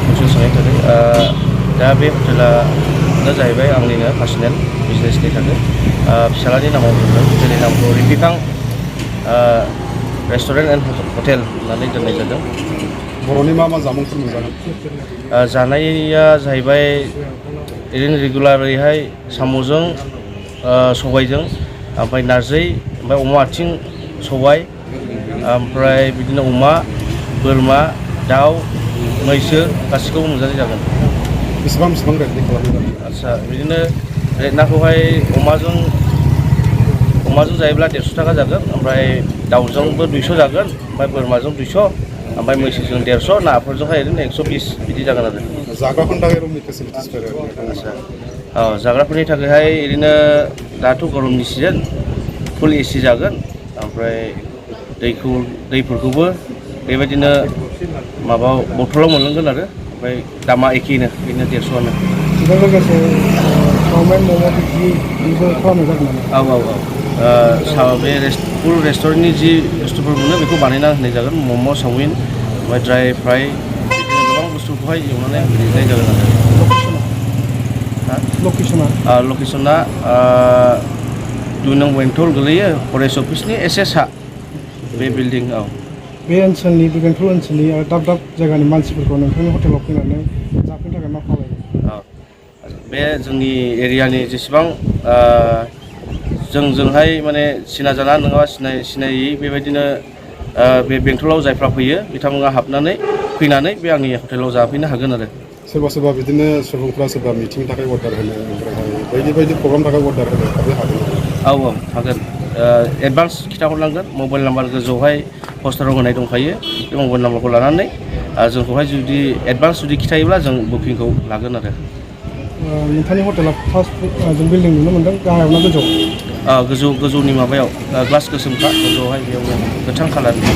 कुइसन सोंनायनि थाखाय दा बे हटेला जाहैबाय आंनिनो पार्सनेल बिजनेसनि थाखाय फिसालानि नामाव दोनदों जोंनि नामखौ रिपिकां रेस्टुरेन्ट एन्ड हटेल होननानै दोननाय जादों। बर'नि मा मा जामुंफोर मोनजागोन? जानाया जाहैबाय ओरैनो रेगुलारैहाय साम'जों सबायजों ओमफ्राय नारजि ओमफ्राय अमा आथिं सबाय ओमफ्राय बिदिनो अमा बोरमा दाउ मैसो गासिखौबो मोनजानाय जागोन। बेसेबां रेटनि खालामनाय जागोन? आदसा बिदिनो रेटनाखौहाय अमाजों जायोब्ला 150 थाखा जागोन ओमफ्राय दाउजोंबो 200 जागोन ओमफ्राय बोरमाजों 200 ओमफ्राय मैसोजों 150 नाफोरजोंहाय ओरैनो 120 बिदि जागोन आरो। जाग्राफोरनि थाखाय रुमनि फेसिलिटिसफोर आदसा जाग्राफोरनि थाखायहाय ओरैनो दाथ' गरमनि सिजोन फुल एसि जागोन ओमफ्राय दैफोरखौबो बेबायदिनो बथलाव मोनलांगोन आरो ओमफ्राय दामा एखेनो बेनो 150आनो। बेजों लोगोसे चावमिन मम' बिदिबो खालामनाय जागोन नामा? बे फुल रेस्टुरेन्टनि जि बुस्थुफोर मोनो बेखौ बानायना होनाय जागोन। मम' चावमिन ओमफ्राय ड्राय फ्राइ बिदिनो गोबां बुस्थुखौहाय एवनानै होनाय जागोन आरो। लकेसना 2 नं बेंटल गोलैयो फरेस्ट अफिसनि एसे सा बे बिल्डिंआव। बे ओनसोलनि बेंटल ओनसोलनि आरो दाब जायगानि मानसिफोरखौ नोंथांनि हटेलाव फैनानै जाफैनो थाखाय मा खालामो? बे जोंनि एरियानि जेसेबां जोंहाय माने सिना जाना नङाबा सिनायै बेबायदिनो बे बेंटलाव जायफ्रा फैयो बिथांमोना फैनानै बे आंनि हटेलाव जाफैनो हागोन आरो। सोरबा बिदिनो सुबुंफ्रा सोरबा मिटिंनि थाखाय अर्डार होनो ओमफ्रायहाय बायदि प्रग्रामनि थाखाय अर्डार होनो हागोन। औ हागोन। एडभान्स खिन्थाहरनांगोन। मबाइल नाम्बार गोजौआवहाय पस्टाराव होनाय दंखायो बे मबाइल नाम्बारखौ लानानै जोंखौहाय जुदि एडभान्स खिथायोब्ला जों बुकिंखौ लागोन आरो। नोंथांनि हटेला फार्स्ट जों बिल्डिं नुनो मोनदों गाहायाव ना गोजौआव? गोजौनि माबायाव ग्लास गोसोमखा गोजौआवहाय बेयावनो गोथां कालारनि।